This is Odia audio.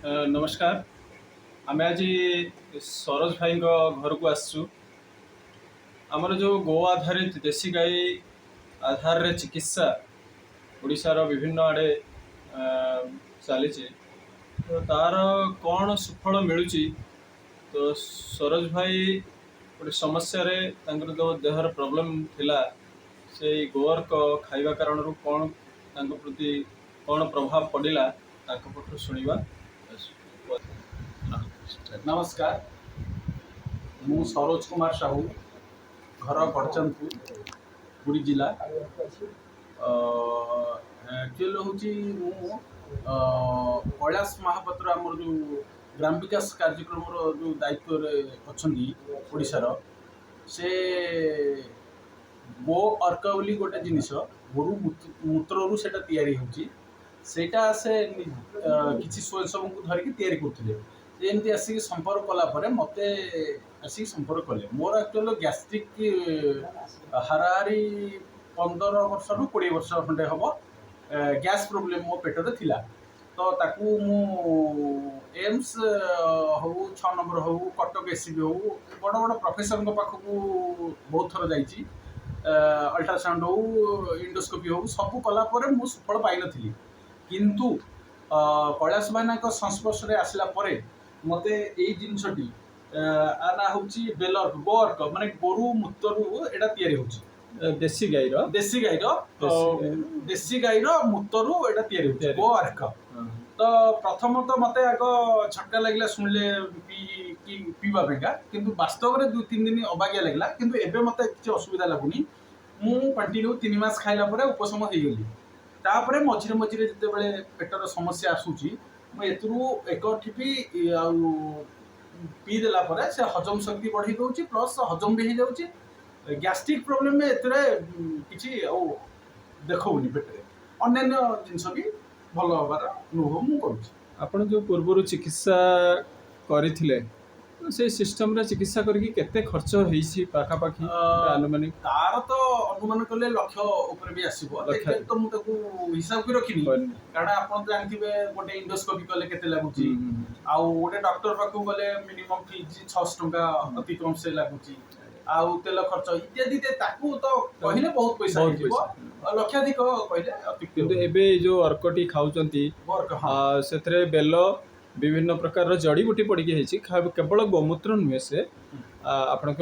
ନମସ୍କାର। ଆମେ ଆଜି ସରୋଜ ଭାଇଙ୍କ ଘରକୁ ଆସିଛୁ। ଆମର ଯେଉଁ ଗୋ ଆଧାରିତ, ଦେଶୀ ଗାଈ ଆଧାରରେ ଚିକିତ୍ସା ଓଡ଼ିଶାର ବିଭିନ୍ନ ଆଡ଼େ ଚାଲିଛି, ତ ତାର କ'ଣ ସୁଫଳ ମିଳୁଛି, ତ ସରୋଜ ଭାଇ ଗୋଟେ ସମସ୍ୟାରେ, ତାଙ୍କର ଯେଉଁ ଦେହର ପ୍ରୋବ୍ଲେମ୍ ଥିଲା, ସେଇ ଗୋଅର୍କ ଖାଇବା କାରଣରୁ କ'ଣ ତାଙ୍କ ପ୍ରତି କ'ଣ ପ୍ରଭାବ ପଡ଼ିଲା, ତାଙ୍କ ପାଖରୁ ଶୁଣିବା। ନମସ୍କାର। ମୁଁ ସରୋଜ କୁମାର ସାହୁ, ଘର ଗଡ଼ଚାନ୍ଦପୁର, ପୁରୀ ଜିଲ୍ଲା। ଆକ୍ଚୁଆଲି ହେଉଛି ମୁଁ କୈଳାସ ମହାପାତ୍ର, ଆମର ଯେଉଁ ଗ୍ରାମ ବିକାଶ କାର୍ଯ୍ୟକ୍ରମର ଯେଉଁ ଦାୟିତ୍ୱରେ ଅଛନ୍ତି ଓଡ଼ିଶାର, ସେ ଗୋ ଅର୍କ ବୋଲି ଗୋଟେ ଜିନିଷ, ଗୋରୁ ମୂତ୍ରରୁ ସେଇଟା ତିଆରି ହେଉଛି। ସେଇଟା ସେ କିଛି ସ୍ୱୟଂସେବକଙ୍କୁ ଧରିକି ତିଆରି କରୁଥିଲେ। ଏମିତି ଆସିକି ସମ୍ପର୍କ କଲା ପରେ ମୋତେ ଆସିକି ସମ୍ପର୍କ କଲେ। ମୋର ଆକ୍ଚୁଆଲି ଗ୍ୟାଷ୍ଟ୍ରିକ୍ ହାରାହାରି 15 ବର୍ଷରୁ 20 ବର୍ଷ ଖଣ୍ଡେ ହେବ ଗ୍ୟାସ୍ ପ୍ରୋବ୍ଲେମ୍ ମୋ ପେଟରେ ଥିଲା। ତ ତାକୁ ମୁଁ ଏମ୍ସ ହଉ, 6 ନମ୍ବର ହଉ, କଟକ ଏସସିବି ହଉ, ବଡ଼ ବଡ଼ ପ୍ରଫେସରଙ୍କ ପାଖକୁ ବହୁତ ଥର ଯାଇଛି। ଅଲ୍ଟ୍ରାସାଉଣ୍ଡ ହଉ, ଇଣ୍ଡୋସ୍କୋପି ହଉ, ସବୁ କଲା ପରେ ମୁଁ ସୁଫଳ ପାଇନଥିଲି। କିନ୍ତୁ କୈଳାସ ଭାଇନାଙ୍କ ସଂସ୍ପର୍ଶରେ ଆସିଲା ପରେ ମୋତେ ଏଇ ଜିନିଷଟି, ଆ ନାଁ ହେଉଛି ବେଲଅର୍କ, ଗୋ ଅର୍କ, ମାନେ ଗୋରୁ ମୂତ୍ରରୁ ଏଇଟା ତିଆରି ହେଉଛି। ଦେଶୀ ଗାଈର। ଦେଶୀ ଗାଈର। ଦେଶୀ ଗାଈର। ଦେଶୀ ଗାଈର ମୂତ୍ରରୁ ଏଇଟା ତିଆରି ହେଉଛି। ତିଆରି। ଗୋ ଅର୍କ। ତ ପ୍ରଥମତଃ ମୋତେ ଆଗ ଝଟକା ଲାଗିଲା ଶୁଣିଲେ ପିଇକି ପିଇବା ପାଇଁକା। କିନ୍ତୁ ବାସ୍ତବରେ 2-3 ଦିନ ଅବାଗିଆ ଲାଗିଲା, କିନ୍ତୁ ଏବେ ମୋତେ କିଛି ଅସୁବିଧା ଲାଗୁନି। ମୁଁ କଣ୍ଟିନ୍ୟୁ 3 ମାସ ଖାଇଲା ପରେ ଉପଶମ ହେଇଗଲି। ତାପରେ ମଝିରେ ମଝିରେ ଯେତେବେଳେ ପେଟର ସମସ୍ୟା ଆସୁଛି, ମୁଁ ଏଥିରୁ ଏକ ଠିପି ଆଉ ପିଇଦେଲା ପରେ ସେ ହଜମ ଶକ୍ତି ବଢ଼େଇ ଦେଉଛି, ପ୍ଲସ୍ ହଜମ ବି ହେଇଯାଉଛି। ଗ୍ୟାଷ୍ଟ୍ରିକ୍ ପ୍ରୋବ୍ଲେମ୍ ଏଥିରେ କିଛି ଆଉ ଦେଖାଉନି ପେଟରେ। ଅନ୍ୟାନ୍ୟ ଜିନିଷ ବି ଭଲ ହେବାର ଅନୁଭବ ମୁଁ କରୁଛି। ଆପଣ ଯେଉଁ ପୂର୍ବରୁ ଚିକିତ୍ସା କରିଥିଲେ, ତ ସେଇ ସିଷ୍ଟମରେ ଚିକିତ୍ସା କରିକି କେତେ ଖର୍ଚ୍ଚ ହେଇଛି ପାଖାପାଖି ଆନୁମାନିକ? ତାର ତ ଅନୁମାନ କଲେ ଲକ୍ଷ ଉପରେ ବି ଆସିବ। ଲକ୍ଷ। ଏତେ ତ ମୁଁ ତାକୁ ହିସାବ କରି ରଖିନି। କରିନି। କାରଣ ଆପଣ ତ ଜାଣିଥିବେ, ଗୋଟେ ଇଣ୍ଡୋସ୍କୋପି କଲେ କେତେ ଲାଗୁଛି, ଆଉ ଗୋଟେ ଡକ୍ଟର ପାଖକୁ ଗଲେ ମିନିମମ୍ ଫିଜ୍ 600 ଟଙ୍କା ଅତି କମ୍ ସେ ଲାଗୁଛି, ଆଉ ତେଲ ଖର୍ଚ୍ଚ ଇତ୍ୟାଦି ଇତ୍ୟାଦି। ତାକୁ ତ କହିଲେ ବହୁତ ପଇସା ବହୁତ ହେଇଯିବ। ପଇସା। ଲକ୍ଷାଧିକ କହିଲେ ଅତ୍ୟୁକ୍ତି କିନ୍ତୁ ହେବ। ଏବେ ଏଇ ଯେଉଁ ଅର୍କଟି ଖାଉଛନ୍ତି, ବର୍କ, ହଁ। ସେଥିରେ ବେଲ, ବିଭିନ୍ନ ପ୍ରକାରର ଜଡ଼ିବୁଟି ପଡ଼ିକି ହେଇଛି। କେବଳ ଗୋମୂତ୍ର ନୁହେଁ ସେ ଆପଣଙ୍କର